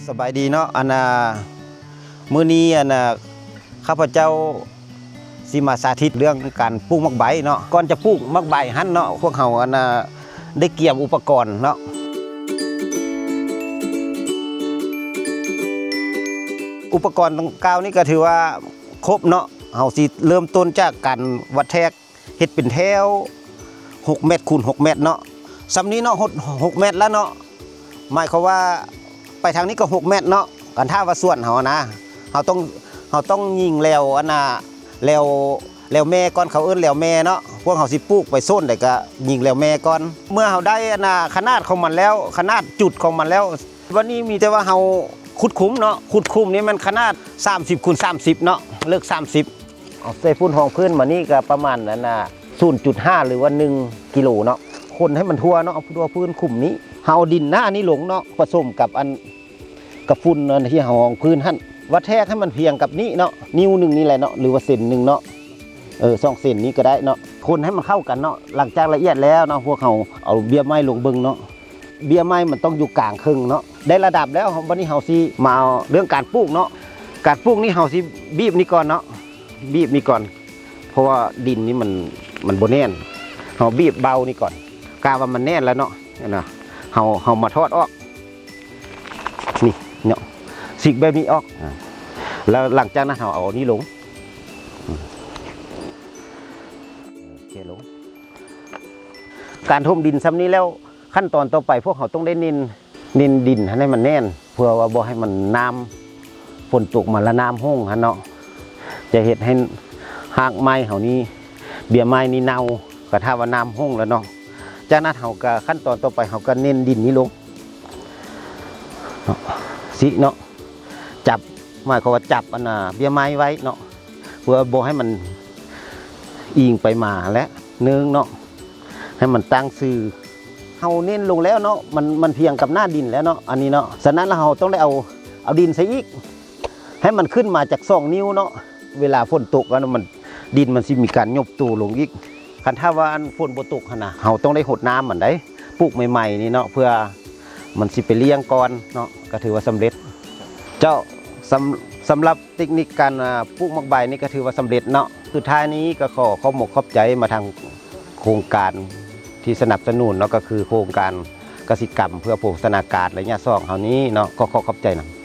ສະບາຍດີເນາະ ອັນນ່າ ມື້ນີ້ ອັນນ່າ ຂ້າພະເຈົ້າຊິມາສາທິດເລື່ອງການປູກໝາກໃບເນາະ. ກ່ອນຈະປູກໝາກໃບຫັ້ນເນາະ ພວກເຮົາ ອັນນ່າ ໄດ້ກຽມອຸປະກອນເນາະ. ອຸປະກອນດັ່ງກ່າວນີ້ກໍຖືວ່າຄົບເນາະ. ເຮົາຊິເລີ່ມຕົ້ນຈາກການວັດແທກ ເຮັດເປັນແຖວຫົກແມັດຄູນຫົກແມັດເນາະ. ສ່ຳນີ້ເນາະ ຫົດຫົກແມັດແລ້ວເນາະ. ໝາຍຄວາມວ່າໄປທາງນີ້ກໍຫົກແມັດເນາະ. ຄັນຖ້າວ່າສວນເຮົານະ ເຮົາຕ້ອງ ເຮົາຕ້ອງຍິງແລວ ອັນນ່າ ແລວ ແລວແມ່ກ່ອນ ເຂົາເອີ້ນແລວແມ່ເນາະ. ພວກເຮົາຊິປູກໄປໂຊນໃດກໍຍິງແລວແມ່ກ່ອນ. ເມື່ອເຮົາໄດ້ ອັນນ່າ ຂະໜາດຂອງມັນແລ້ວ ຂະໜາດຈຸດຂອງມັນແລ້ວ ບັດນີ້ມີແຕ່ວ່າເຮົາຂຸດຂຸມເນາະ. ຂຸດຂຸມນີ້ແມ່ນຂະໜາດສາມສິບຄູນສາມສິບເນາະ ເລິກສາມສິບ. ເອົາໃສ່ຝຸ່ນຮອງພື້ນມານີ້ກໍປະມານ ອັນນ່າ ສູນຈຸດຫ້າ ຫຼືວ່າໜຶ່ງກິໂລເນາະ. ຄົນໃຫ້ມັນທົ່ວເນາະ ທົ່ວພື້ນຂຸມນີ້. ເຮົາເອົາດິນໜ້ານີ້ລົງເນາະ ປະສົມກັບອັນ ກັບຝຸ່ນອັນທີ່ເຮົາຮອງພື້ນຫັ້ນ. ວັດແທກໃຫ້ມັນພຽງກັບນີ້ເນາະ ນິ້ວໜຶ່ງນີ້ແຫຼະເນາະ ຫຼືວ່າເຊັນໜຶ່ງເນາະ. ເອີ ສອງເຊັນນີ້ກໍໄດ້ເນາະ. ຄົນໃຫ້ມັນເຂົ້າກັນເນາະ. ຫຼັງຈາກລະອຽດແລ້ວເນາະ ພວກເຮົາເອົາເບ້ຍໄມ້ລົງເບິ່ງເນາະ. ເບ້ຍໄມ້ມັນຕ້ອງຢູ່ກາງເຄິ່ງເນາະ. ໄດ້ລະດັບແລ້ວ ເຮົາ ບັດນີ້ເຮົາຊິມາເອົາເລື່ອງການປູກເນາະ. ການປູກນີ້ເຮົາຊິບີບນີ້ກ່ອນເນາະ ບີບນີ້ກ່ອນ ເພາະວ່າດິນນີ້ມັນ ມັນບໍ່ແໜ້ນ. ເຮົາບີບເບົານີ້ກ່ອນ ກະວ່າມັນແໜ້ນແລ້ວເນາະ ເຫັນບໍ່? ເຮົາ ເຮົາມາຖອດອອກ ນີ້ເນາະ ສີກແບບນີ້ອອກ. ອາ ແລ້ວຫຼັງຈາກນັ້ນເຮົາເອົານີ້ລົງ ອາ ເຄລົງ. ການຖົມດິນສ່ຳນີ້ແລ້ວ ຂັ້ນຕອນຕໍ່ໄປພວກເຮົາຕ້ອງໄດ້ເນັ້ນ ເນັ້ນດິນຫັ້ນໃຫ້ມັນແໜ້ນ ເພື່ອວ່າບໍ່ໃຫ້ມັນ ນ້ຳຝົນຕົກມາລະນ້ຳຫົ່ງຫັ້ນເນາະ ຈະເຮັດໃຫ້ຮາກໄມ້ເຮົານີ້ ເບ້ຍໄມ້ນີ້ເນົ່າ ກະຖ້າວ່ານ້ຳຫົ່ງແລ້ວເນາະ. ຈາກນັ້ນເຮົາກະ ຂັ້ນຕອນຕໍ່ໄປເຮົາກະເນັ້ນດິນນີ້ລົງເນາະ ຊິເນາະ ຈັບ ໝາຍຄວາມວ່າຈັບອັນນ່າ ເບ້ຍໄມ້ໄວ້ເນາະ ເພື່ອບໍ່ໃຫ້ມັນອີງໄປມາແຫຼະ ໜຶ່ງເນາະ ໃຫ້ມັນຕັ້ງຊື່. ເຮົາເນັ້ນລົງແລ້ວເນາະ ມັນ ມັນພຽງກັບໜ້າດິນແລ້ວເນາະ ອັນນີ້ເນາະ. ສະນັ້ນລະເຮົາຕ້ອງໄດ້ເອົາ ເອົາດິນໃສ່ອີກ ໃຫ້ມັນຂຶ້ນມາຈັກສອງນິ້ວເນາະ. ເວລາຝົນຕົກຫັ້ນ ມັນ ດິນມັນຊິມີການຍົບໂຕລົງອີກ. ຄັນຖ້າວ່າອັນຝົນບໍ່ຕົກຫັ້ນນະ ເຮົາຕ້ອງໄດ້ຫົດນ້ຳມັນໃດ໋ ປູກໃໝ່ໆນີ້ເນາະ ເພື່ອມັນຊິໄປລ້ຽງກ່ອນເນາະ ກໍຖືວ່າສຳເລັດ. ເຈົ້າ ສຳ ສຳລັບເຕັກນິກການ ອາ ປູກໝາກໃບນີ້ກໍຖືວ່າສຳເລັດເນາະ. ສຸດທ້າຍນີ້ກໍຂໍຂອບອົກຂອບໃຈມາທາງໂຄງການທີ່ສະໜັບສະໜູນເນາະ ກໍຄືໂຄງການກະສິກຳເພື່ອໂພຊະນາການໄລຍະສອງເຮົານີ້ເນາະ ກໍຂໍຂອບໃຈນຳ.